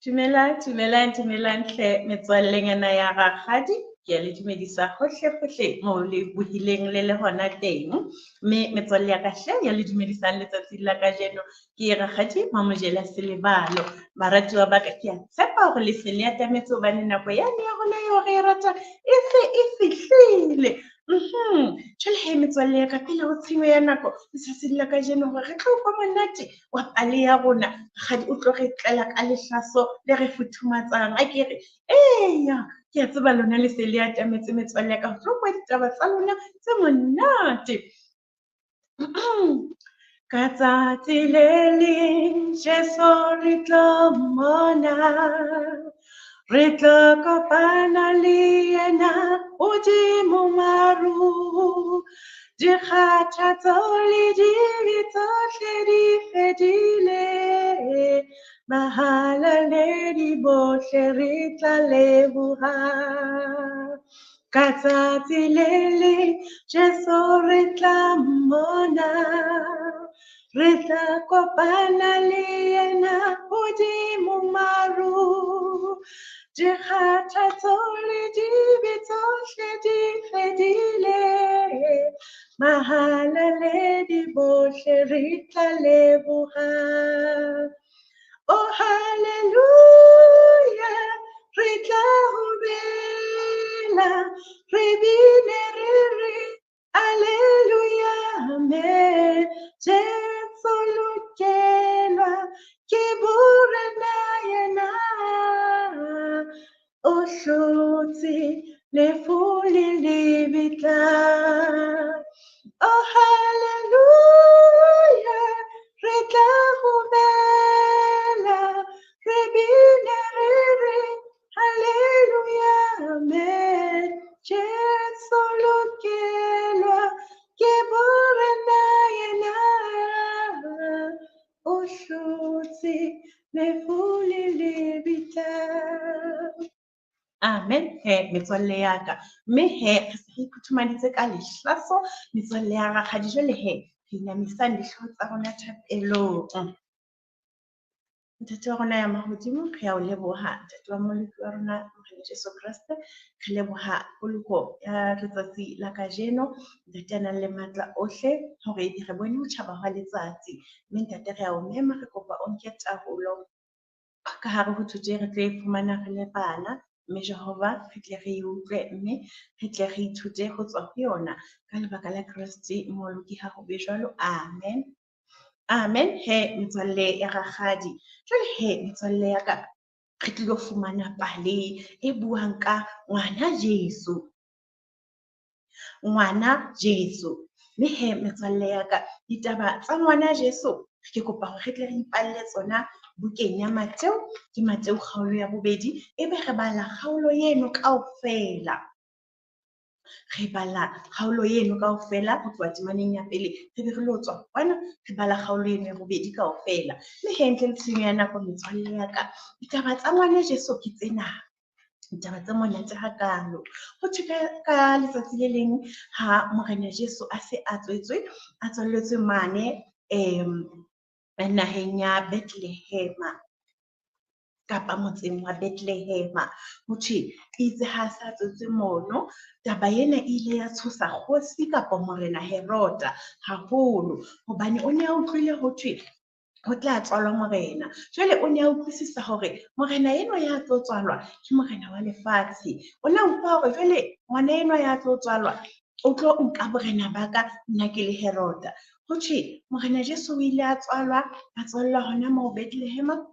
Dumelang, dumelang, dumelang hle metswallenyana ya rakgadi. Ke a le dumedisa hohle hohle moo le bohileng le le hona teng. Mme metswalle ya ka hle ya le dumedisang letsatsing la kajeno ke rakgadi Mamojela Selebalo. Baratuwa ba ka, ke a tshepa hore le se le atametse hobane nako yane ya rona eo re e ratang e se e fihlile. Jwale he metswalle ya ka, pele ho tshenyo ya nako letsatsing la kajeno hore re tlo utlwa monate wa pale ya rona. Rakgadi o tlo re tlela ka lehlaso le re futhumatsang akere. Eya, ke a tseba lona le se le atametse metswalle ya ka ho tlo kwa ditaba tsa lona tse monate. Ka tsatsi le leng Jesu re tlo mmona, re tlo kopana le yena hodimo marung. Dikgathatso le dibe tsohle di fedile, bahalaledi bohle re tla leboha. Ka tsatsi le leng Jesu re tla mmona, re tla kopana le yena hodimo marung. Dikgathatso le dibe tsohle di fedile, bahalaledi bohle re tla leboha. Oh hallelujah, re tla hobela, re bine re re hallelujah, amen. Jesu lokelwa ke borena yena, o hlotse lefu le lebitla. Oh hallelujah, re tla hobela, re bine re re hallelujah, amen. Jesu lokelwa ke borena yena, o hlotse lefu le lebitla. Amen he metswalle ya ka. Mme he re se re iphuthumaditse ka lehlaso metswalle ya rakgadi. Jwale he re inamisang dihlooho tsa rona thapelong. Ntate wa rona ya mahodimo, re a o leboha. Ntate wa Mmoloki wa rona Morena Jesu Kreste, re leboha poloko ya letsatsi la kajeno. Ntate a nang le matla ohle hore re bone ho tjhaba hwa letsatsi. Mme ntate re a o mema, re kopa o nke taolo ka hare ho thuto e re tlo e fumana re le bana. Mme Jehova re tle re e utlwe, mme re tle re ithute ho tswa ho yona ka lebaka la Kreste Mmoloki ha ho be jwalo. Amen. Amen he metswalle ya rakgadi. Jwale he metswalle ya ka, re tlilo fumana pale e buang ka ngwana Jesu. Ngwana Jesu. Mme he metswalle ya ka, ditaba tsa ngwana Jesu ke kopa hore re tle re ipalle tsona bukeng ya Mateo, ke Mateo kgaolo ya bobedi, ebe re bala kgaolo eno kaofela. Re bala kgaolo eno kaofela ho tloha temaneng ya pele, re be re lo tswa kwana re bala kgaolo eno ya bobedi kaofela. Mme he ntle le tshenyo ya nako metswalle ya ka, ditaba tsa ngwana Jesu ke tsena. Ditaba tse monate hakalo. Ho thwe ka letsatsi le leng ha Morena Jesu a se a tswetswe, a tswalletswe mane naheng ya Bethlehema kapa motseng wa Bethlehema. Ho thwe itse ha sa tswetswe mono, taba ena e ile ya tshosa kgosi kapa Morena Heroda haholo, hobane o ne a utlwile ho thwe ho tla tswalwa morena. Jwale o ne a utlwisisa hore morena enwa ya tlo tswalwa ke morena wa lefatshe. O ne a utlwa hore jwale ngwana enwa ya tlo tswalwa o tlo nka borena ba ka nna ke le Heroda. Ho thwe Morena Jesu o ile a tswalwa, a tswallwa hona moo Bethlehema,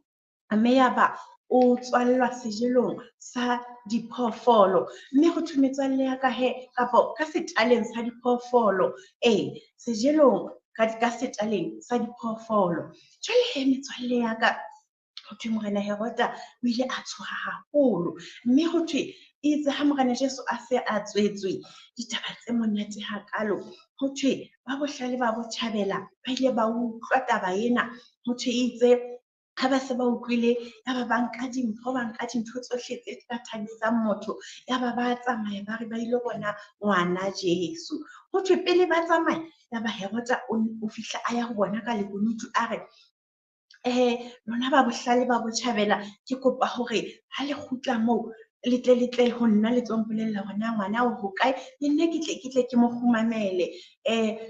mme yaba o tswallwa sejelong sa diphoofolo. Mme ho thwe metswalle ya ka he, kapo ka setaleng sa diphoofolo. Ee, sejelong ka setaleng sa diphoofolo. Jwale he metswalle ya ka, ho thwe Morena Heroda o ile a tshoha haholo. Mme ho thwe itse ha Morena Jesu a se a tswetswe, ditaba tse monate hakalo. Ho thwe ba bohlale ba botjhabela ba ile ba utlwa taba ena. Ho thwe itse ha ba se ba utlwile, yaba ba nka dimpho, ba nka dintho tsohle tse ka thabisang motho, yaba ba tsamaya ba re ba ilo bona ngwana Jesu. Ho thwe pele ba tsamaya, yaba Heroda o fihla a ya ho bona ka lekunutu a re, Lona ba bohlale ba botjhabela, ke kopa hore ha le kgutla moo le tle ho nna le tlo mpolella hore na ngwana o hokae, le nna ke tle ke mo kgumamele.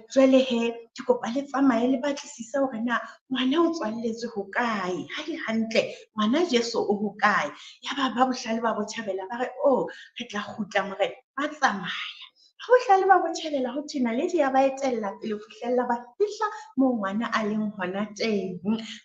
Jwale he, ke kopa le tsamaye le batlisise hore na ngwana o tswalletswe hokae. Ha le hantle ngwana Jesu o hokae. Yaba ba bohlale ba botjhabela ba re, oh, re tla kgutla morena. Ba tsamaya. Ba bohlale ba botjhabela ho thwe naledi ya ba etella pele ho fihlella ba fihla moo ngwana a leng hona teng.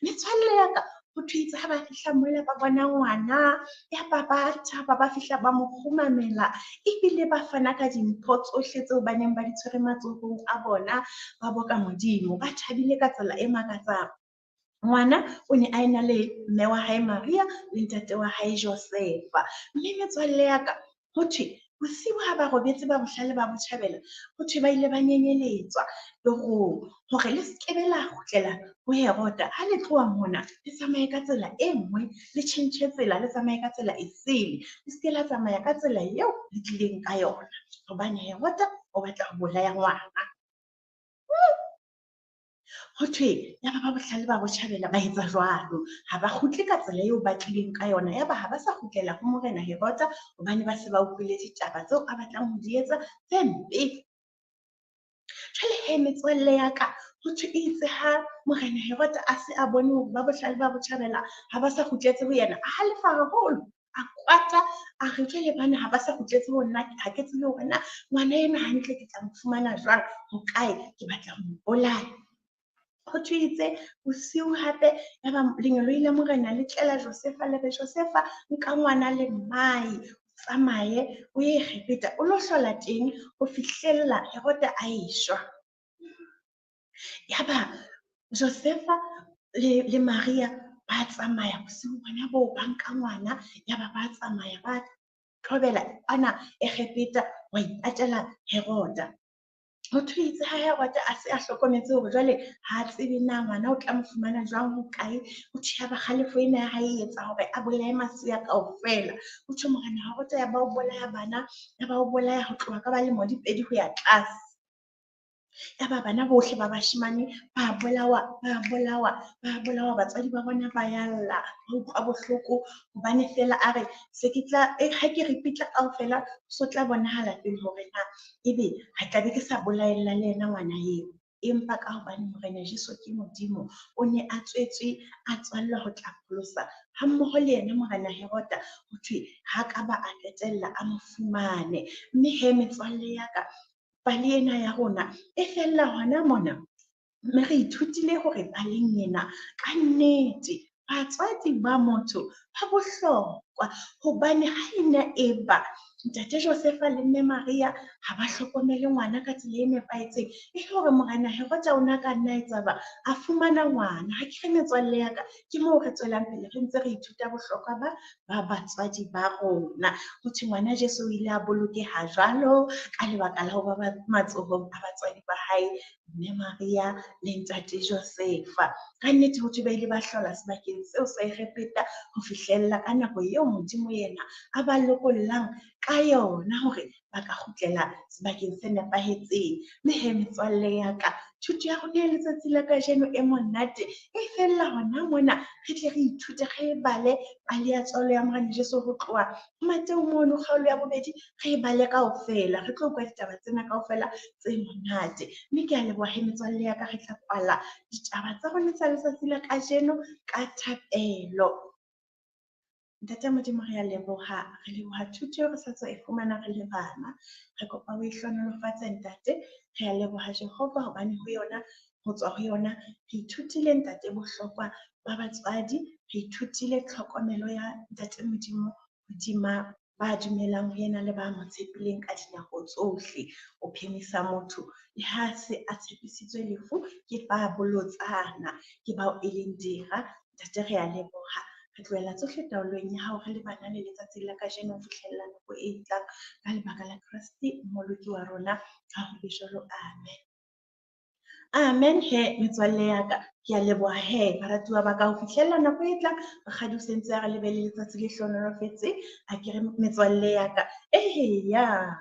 Metswalle ya ka, ho thwe itse ha ba fihla mola ba bona ngwana, yaba ba thaba, ba fihla ba mo kgumamela, ebile ba fana ka dimpho tsohle tseo ba neng ba di tshwere matsohong a bona, ba boka Modimo, ba thabile ka tsela e makatsang. Ngwana o ne a ena le mme wa hae Maria le ntate wa hae Josefa. Mme metswalle ya ka, ho thwe bosiu ha ba robetse ba bohlale ba botjhabela, ho thwe ba ile ba nyenyeletswa torong hore le skebe la kgutlela ho Heroda. Ha le tloha mona, le tsamaye ka tsela e nngwe, le tjhentjhe tsela, le tsamaye ka tsela e sele. Le ske la tsamaya ka tsela eo le tlileng ka yona, hobane Heroda o batla ho bolaya ngwana. Ho thwe yaba ba bohlale ba botjhabela ba etsa jwalo, ha ba kgutle ka tsela eo ba tlileng ka yona. Yaba ha ba sa kgutlela ho morena Heroda, hobane ba se ba utlwile ditaba tseo a batlang ho di etsa tse mpe. Jwale he, metswalle ya ka, ho thwe itse ha morena Heroda a se a bone hore ba bohlale ba botjhabela ha ba sa kgutletse ho yena, a halefa haholo, a kwata, a re jwale bana ha ba sa kgutletse ho nna, ha ke tsebe hore na ngwana enwa hantle ke tla mo fumana jwang, hokae, ke batla ho mo bolaya. Ho thwe itse bosiu hape, yaba lengeloi la morena le tlela Josefa le re, Josefa, nka ngwana le mmae, tsamaye o ye Egepeta, o lo hlola teng ho fihlella Heroda a eshwa. Yaba Josefa le Maria ba tsamaya bosiu bona boo, ba nka ngwana, yaba ba tsamaya ba thobela kwana Egepeta wa ipatela Heroda. Ho thwe itse ha Heroda a se a hlokometse hore jwale ha a tsebe na ngwana o tla mo fumana jwang, hokae. Ho thwe yaba kgalefo ena ya hae e etsa hore a bolaye masea kaofela. Ho thwe morena Heroda ya ba o bolaya bana, ya ba o bolaya ho tloha ka ba lemo di pedi ho ya tlase. Yaba bana bohle ba bashemane ba bolawa, ba bolawa, ba bolawa, batswadi ba bona ba ya lla, ba utlwa bohloko hobane feela a re se ke tla, ha ke ripitla kaofela, so tla bonahala pele hore na ebe ha tla be ke sa bolaella le yena ngwana eo. Empa ka hobane morena Jesu ke Modimo, o ne a tswetswe, a tswallwa ho tla pholosa ha mmoho le yena morena Heroda, ho thwe ha ka ba a qetella a mo fumane. Mme he metswalle ya ka, pale ena ya rona e fella hona mona. Mme re ithutile hore paleng ena ka nnete batswadi ba motho ba bohlokwa, hobane ha ena e ba ntate Josefa le mme Maria ha ba hlokomele ngwana ka tsela e nepahetseng, e le hore morena Heroda o na ka nna etsa ba a fumana ngwana. Ha ke re metswalle ya ka, ke moo re tswelang pele re ntse re ithuta bohlokwa ba batswadi ba rona. Ho thwe ngwana Jesu o ile a bolokeha jwalo ka lebaka la ho ba matsohong a batswadi ba hae, mme Maria le ntate Josefa. Ka nnete ho thwe ba ile ba hlola sebakeng seo sa Egepeta ho fihlella ka nako eo Modimo yena a ba lokollang ka yona hore ba ka kgutlela sebakeng se nepahetseng. Mme he metswalle ya ka, thuto ya rona ya letsatsi la kajeno e monate e fella hona mona. Re tle re ithute, re bale pale ya tswalo ya Morena Jesu ho tloha Mateo mono kgaolo ya bobedi, re bale kaofela, re tlo utlwa ditaba tsena kaofela tse monate. Mme ke a leboha he metswalle ya ka, re tla kwala ditaba tsa rona tsa letsatsi la kajeno ka thapelo. Ntate Modimo, re a leboha, re leboha thuto eo re sa tswa e fumana re le bana. Re kopa o e hlohonolofatse ntate. Re a leboha Jehova hobane ho yona, ho tswa ho yona re ithutile ntate bohlokwa ba batswadi, re ithutile tlhokomelo ya ntate Modimo hodima ba dumelang ho yena le ba mo tshepileng ka dinako tsohle. O phemisa motho le ha se a tshepisitswe lefu ke ba bolotsana, ke bao e leng dira. Ntate re a leboha. Re tlohela tsohle taolong ya hao re le bana le letsatsi la kajeno ho fihlella nako e tlang ka lebaka la Kreste Mmoloki wa rona. Ha ho be jwalo, amen. Amen he metswalle ya ka, ke a leboha he baratuwa ba ka ho fihlella nako e tlang. Rakgadi o sentse a re le be le letsatsi le hlohonolofetseng. A ke re metswalle ya ka, eya.